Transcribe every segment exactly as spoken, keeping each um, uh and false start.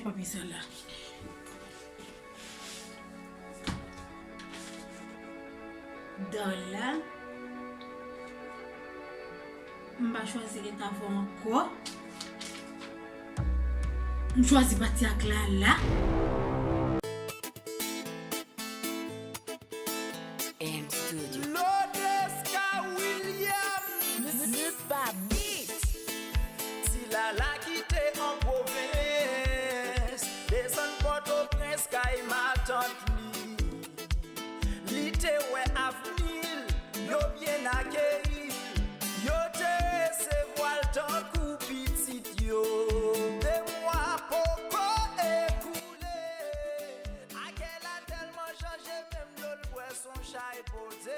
Papye sa la. Dòla. M pa chwazi ret avè w ankò. M chwazi pati ak Lala. M Studio. Lodeska Williams. Miss Babit. Ti Lala kite an pwovens, desann Pòtoprens kay matant li. Li te wè avni l, yo byen akeyi l, yo te resevwa l tankou pitit yo. De mwa poko ekoule, Akè la tèlman chanje, menm dlo l bwè s on chay poze.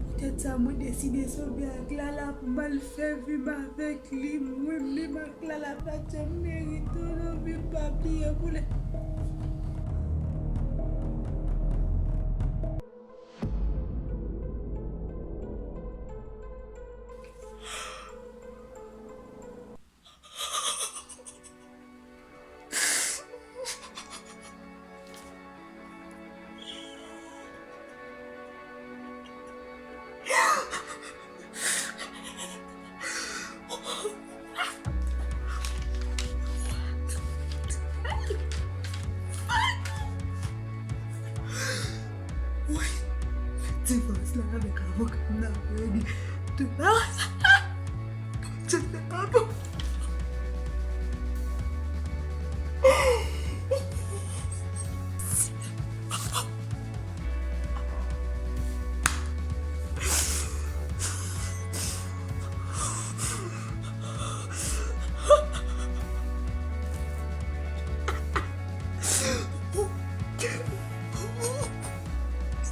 Poutèt sa, mwen deside sove ak Lala pou m al fè vi m avèk li. Mwen menm ak Lala pa t janm merite yon vi, pa bliye koulè. Woy, divòs la avèk avoka m nan redi. Tout la Bondye fè pa bon.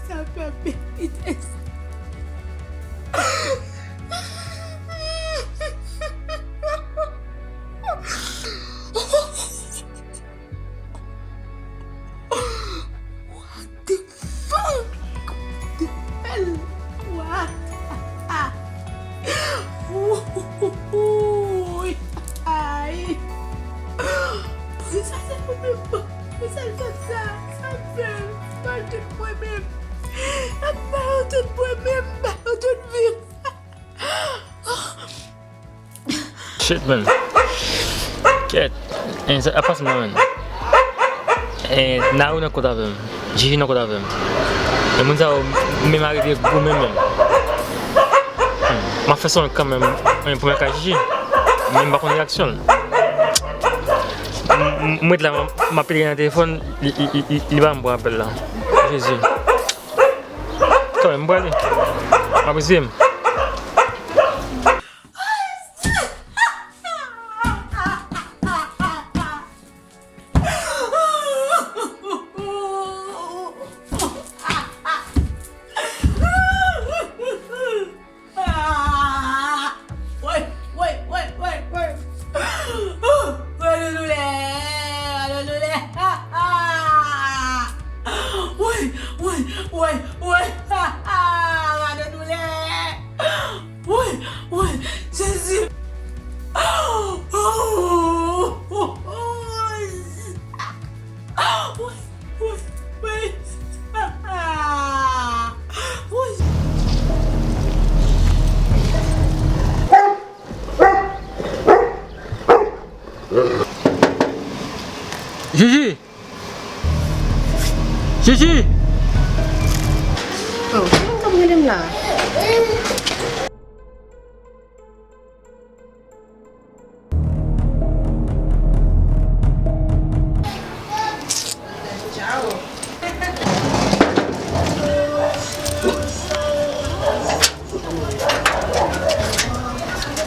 Sa fè m pèdi tès. What the fuck? What the hell? What? Woy! Ay! Poukisa se mwen menm? Poukisa l fè sa? Sa fè m mal tout mwen menm. Sa fè m mal tout mwen menm, mal tout vi m. Shit, man. Kèt. Eh, sa ap pase m la, man. Eh, Naou nan kont avè m. Jiji nan kont avè m. E moun sa yo menm arive goumen menm. Hmm. M ap fè son kanmenm, men pou mwen ka Jiji. Men m pa konn reyaksyon l. M, m, m ret la, m, m ap pede nan telefòn, li, li, li, li, li pa m pran apèl la. Jezi. Kanmenm, m prale. M ap eseye m. Woy, woy, woy, woy, woy. Woy, doulè, doulè. Woy, woy, woy, woy. Doulè. Woy, woy, Jezi. Woy, woy, woy. Woy. Jiji! Jiji! Oh, se moun k ap rele m la.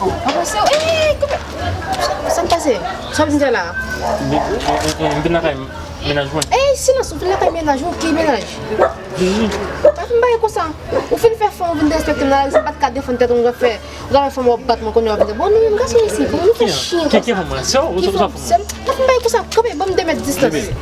Oh, papa, se, eh, koupe. Sa k pase? Sa w ap di m la? M, m, m, m vin lakay mennaj mwen. Eh, silans, ou vin lakay mennaj ou? Ki mennaj? Jiji. Pa fin bagay konsa. Ou fin fè fanm ou vin derespekte m nan lari, sa pa t ka defann tèt ou, ou t ap fè, ou t ap fè fanm w ap bat mwen, kounye a w ap vin. Bon, nou menm gason isi, bon, nou fè chen konsa. Ki fanm? Sè w? Ki fanm? Sè m? Pa fin bagay konsa. Kanpe, ban m de mèt distans. Bebe,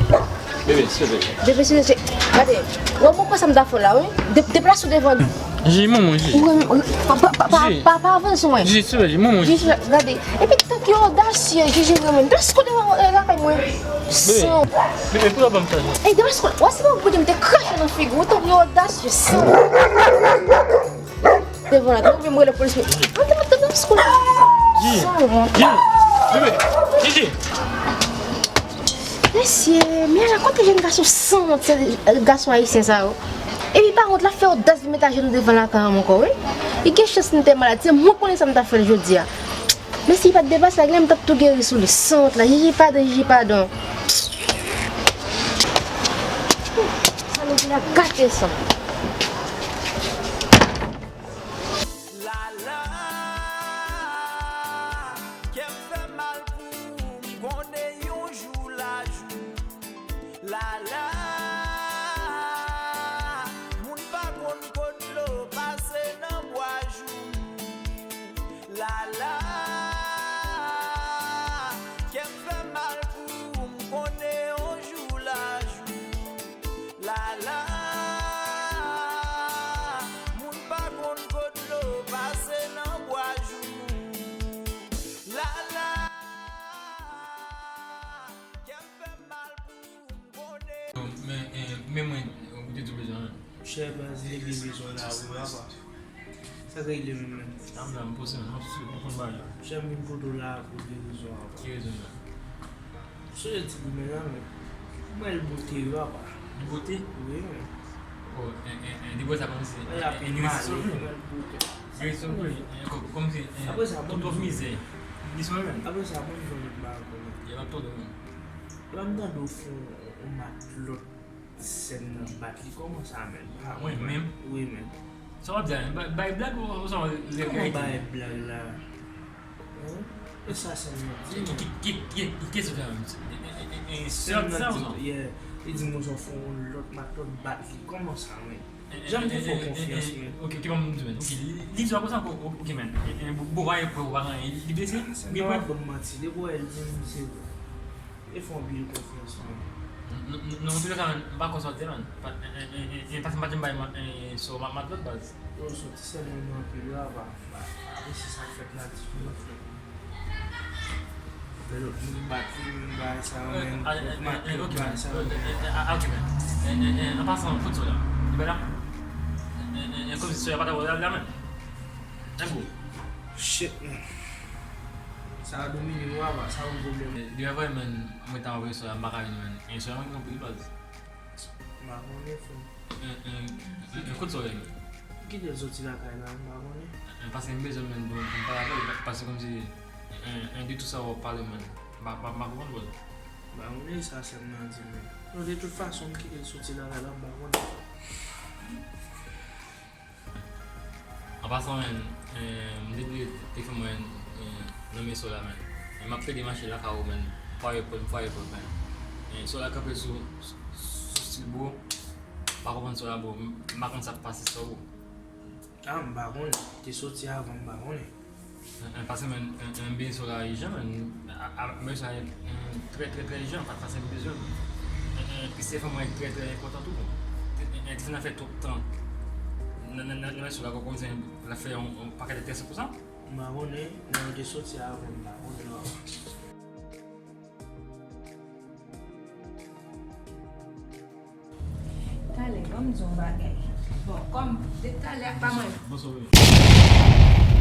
bebe, silvouplè. Bebe, silvouplè. Gade, wè, bon, konsa m ta fè w la, wi. De-, deplase w devan. Jiji, manman, Jiji. Ou renmen, pa, pa, pa, pa, pa, pa avanse, mwen. Jiji, silvouplè, Jiji, manman, Jiji. Jiji, gade. Epi tank yo odasye, Jiji, renmen. Dès kote mwen, eh, lakay mwen. San. Bebe, pou la ban m sa, Jiji. Eh, dès kote, wè se pa pou di m te krache nan figi w, tank yo odasye, san. Devan la, tank mwen rele polis, mwen. Mwen te mete dès kote. Jiji. San, mwen. Jiji, bebe, Jiji. Mesye, men ala kote jèn gason sanwont, se gason ayisyen sa yo. Epi pa wont, l ap fè odas li met ajenou devan lakay an ankò, wi. Li gen chans li te malad, se mwen k konnen sa m t ap fè l jodi a. Men si li pa t deplase la, genlè m t ap tou geri sou li, sanwont la, Jiji padon, Jiji padon. Sa nou vin ap gate san. Lala, kè m fè mal pou ou, m konnen yon jou l a jou. Lala, moun pa konn kot dlo pase nan bwa joumou. Lala, kè m fè mal pou ou, m konnen yon jou l a jou. Lala, moun pa konn kot dlo pase nan bwa joumou. Lala, kè m fè mal pou ou, m konnen. Men, eh, men mwen, ou te di bezwen, hein. Chè baz, li gen bezwen la, wi, papa. Sa k regle menm, menm? Dam, dam, poze, non, si, ou konn bagay la. Chè m vin kote w la pou de rezon, papa. Ki rezon la? Sonje ti goumen an, men. Ou wè l bote yo apa. Li bote? Wi, men. Oh, en, en, en, li bote sa kòmsi, en, en, en, li resi sou li. Li resi sou li, en, kò-, kòmsi, en, apre sa, tout mizè. Li sou li menm. Apre sa, bon, jwenn lòt bagay ankò, men. Li ap tande, men. Lè m tande w fè yon, yon matlòt sèn nan bat li, kòman sa, men? Mwen menm? Wi, men. Sa w ap di a, bay, bay blag ou, ou sa w reyalite? Kòman bay blag la? Hein? E sa sèn nan di, ki, ki, ki, ki, ki kesyon sa menm? E, e, e, e, sèn nan di, yeah. Li di m konsa w fè yon lòt matlòt bat li. Kòman sa, men? Jan m te fè w konfyans, men. Ok, ok, ban m di, men. Ok, li, li di w konsa, ok, ok, men. E, e, bon, bon, pa gen pwen, pa gen anyen. Li blese? Li gen pwen? Ban m manti. Depi w wè l di m se vre. E fè w anpil konfyans, men. Non, non, non, antouka, m pa konn sa w di, men. Pa, e, e, e, e, paske m pa janm bay, e, so, ma, matlòt baz. Yo, soti sèlman nan anpil la, pa, pa, pa resi sa k fèt la, di fè lòt frè. Lè lòt moun bat li, moun bay sa yo, men, lòt matlòt bay sa yo, men. Ok, men. An pasan, kot so la? Li pa la? Kòmsi so a pa ta wè la, men. Shit, man. Sa a domine w apa, sa yon pwoblèm. Li pa vrè, man, mwen ta anvoye so a, m pa ka vini, man. E so a, mwen gen anpil baz. M pa konnen, frè. Kot so a ye? Kite l soti lakay la, m pa konnen. Paske m bezwen, man, pou m pale avè l, paske kòmsi, de tout sa w ap pale, man. M pa, m pa, m pa konprann, baz. M pa konnen sa sèn nan di, man. Non, de tout fason, m kite l soti lakay la, m pa konnen. An pasan, man, eh, m te bliye telefòn mwen, eh, nan men so la, man. Eh, m ap plede mache lakay ou, man. Fwaye pòt, fwaye pòt, man. Eh, so la kanpe sou, sou, sou stil, bro. M pa konprann so la, bro. M pa konn sa k pase sou ou. Ah, m pa konnen. Te soti avan, m pa konnen. Eh, eh, paske, man, eh, eh, m bezwen so la ijan, man. A, a, m bezwen sa, eh, trè, trè, trè ijan, pa, paske m bezwen. Eh, eh, pi telefòn mwen trè, trè enpòtan tou, bon. Eh, eh, eh, telefòn nan fè twòp tan. Nan, nan, nan, nan so la, kòmsi l ap fè yon, yon pakèt de tès pou sa. M pa konnen, lè yo te soti avan, m pa konnen, papa. Talè, ban m di w yon bagay. Bon, kòm de talè a pa mwen. Bonswa, wi.